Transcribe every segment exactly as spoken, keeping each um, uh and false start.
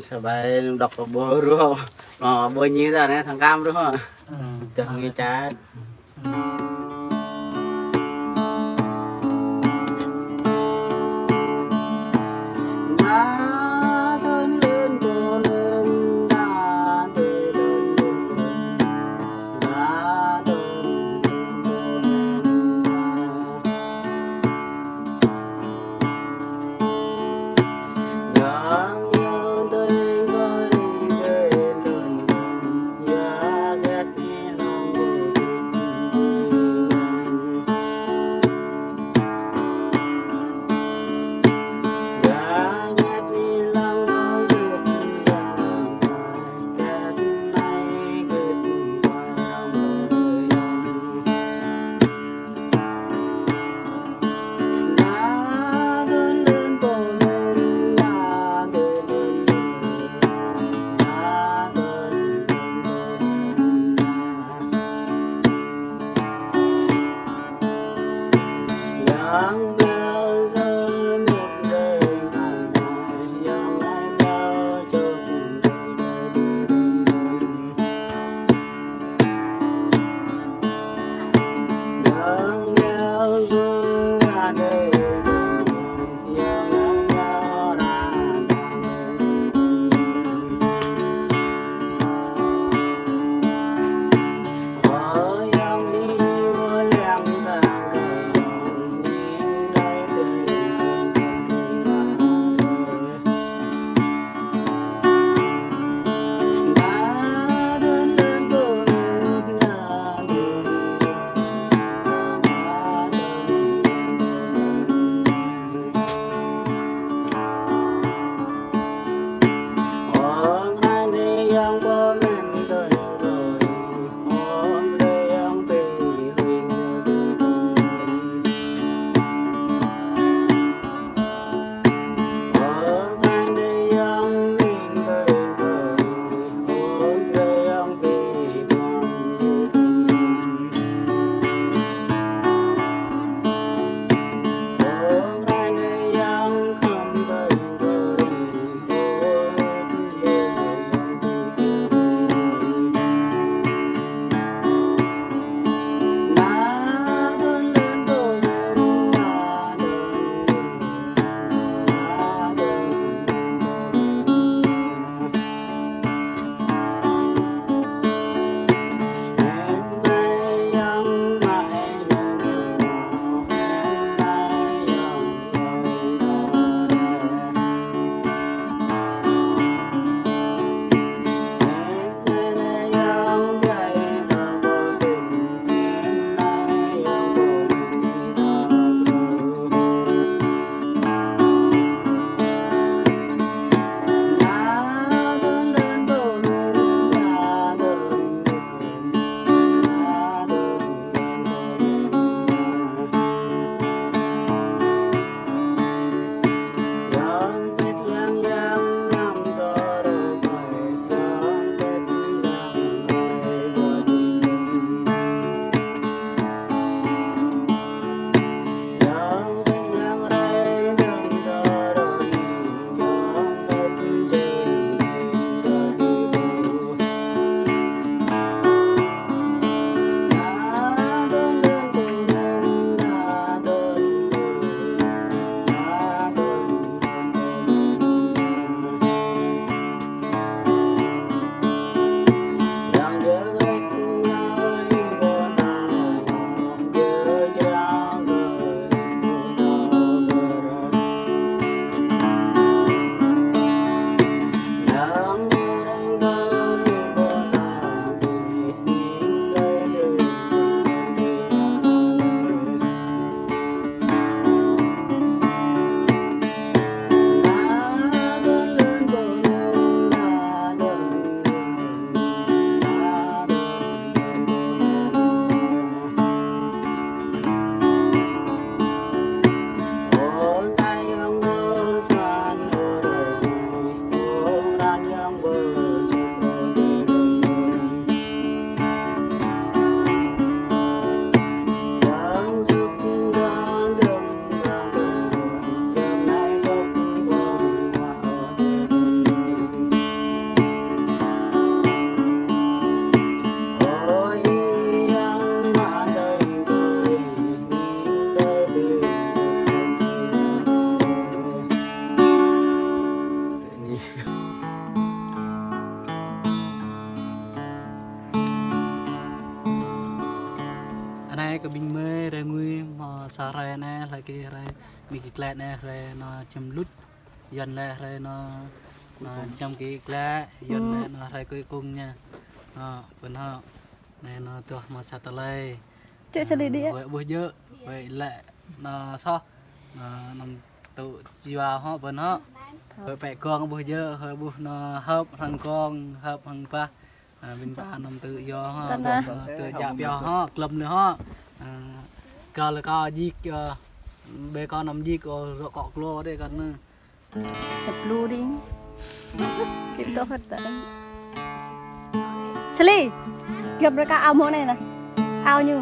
Sa ƀai đŏk kơ ƀô̆ ruh. Mă ƀô̆ ñu ta anai thâo kăm ruh. Dah ngă čar. Anai kơ ƀing mơi rai ngui mơ̆ sa hrơi anai, hlơi kơ rai mi kơ klĕ anai, hrơi anai čem lŭt, Yuan lĕ hrơi anai, anai čem kơ klĕ, Yuan lĕ anai hrơi kơ kung ñu. Anai, pơ anai, anai anai tuh mơ̆ sa tơlơi. Čĕ sa đi đi. Huai ƀuh jơ̆, huai lĕ anai soh, anai anăm tŭ yua hŏ pơ anai. Huai pĕ gong ƀuh jơ̆, huai ƀuh anai hơp hăng gong, hơp hăng bah. Ƀing ta anăm tŭ yua hŏ, tŭ djă pioh hŏ, klăm lĕ hŏ. Kâo lĕ kâo djik yua, ƀơi kâo anăm djik yua, rŏ kŏ klô đĕ kâo anai. Tơplu đing. Kĭ tŏ hơ̆t tơ̆. Sli. Gơ̆p rơka ao mơ̆ anai anai. Ao ñu.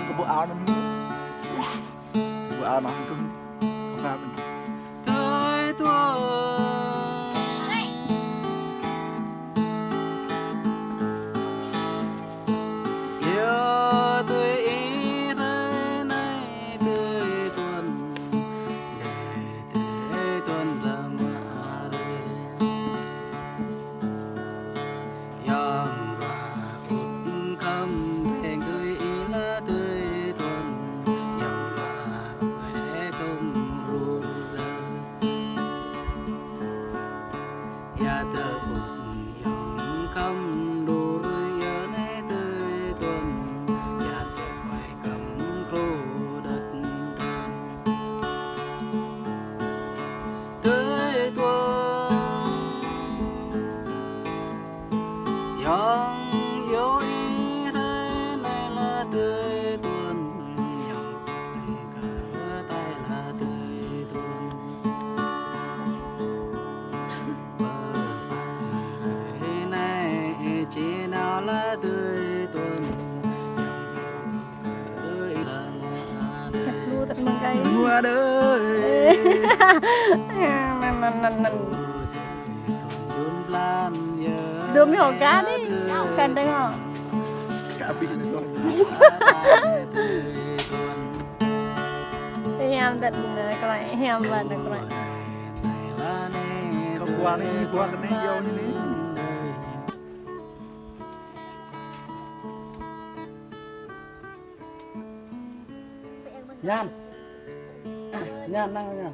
Kơ ƀu ao anăm. Ƀu ao anăm. Kơ ƀu ao anăm. Tơi tuan. Yua tui ih hrơi anai tơi tuan. Đe tơi tuan răng mă hrơi. Yang ruă ŭt khăm ƀing tơi ih la tơi tuan. Yang ruă ŭt khăm rur. Ia tơ ŭt yang khăm rur ia anai tơi tuan. Ia tơ kuai khăm khru đăt tơi tuan. Yang yua ih hrơi anai la tơi tuan. Yang kơ tai la tơi tuan. Pơ hrơi anai ih či nao la tơi tuan. Yang kơ ih la tơi tuan. Lu tăt mơ̆ng kai. Mua đơi. Năn, năn, năn, năn. Dum hŏ gah đi, gah đang hŏ. Gah ƀing anai. Hiam tăt anai kơ lai, hiam ƀan anai kơ lai. Kơ ƀuah anai, ƀuah kơ anai, yua anai anai. Nhan. Nhan, năng nhan.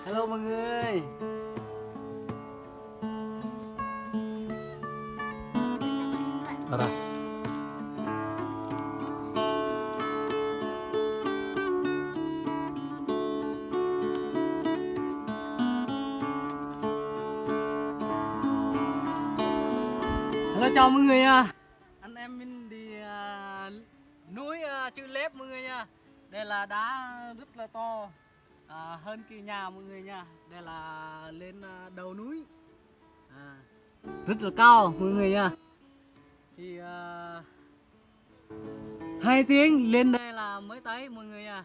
Hello mọi người. Hello chào mọi người nha. Anh em mình đi, à, núi, à, Chữ Lép mọi người nha. Đây là đá rất là to, à, hơn cái nhà mọi người nha. Đây là lên, à, đầu núi. À, rất là cao mọi người nha. Thì, à, hai tiếng lên đây là mới tới mọi người nha.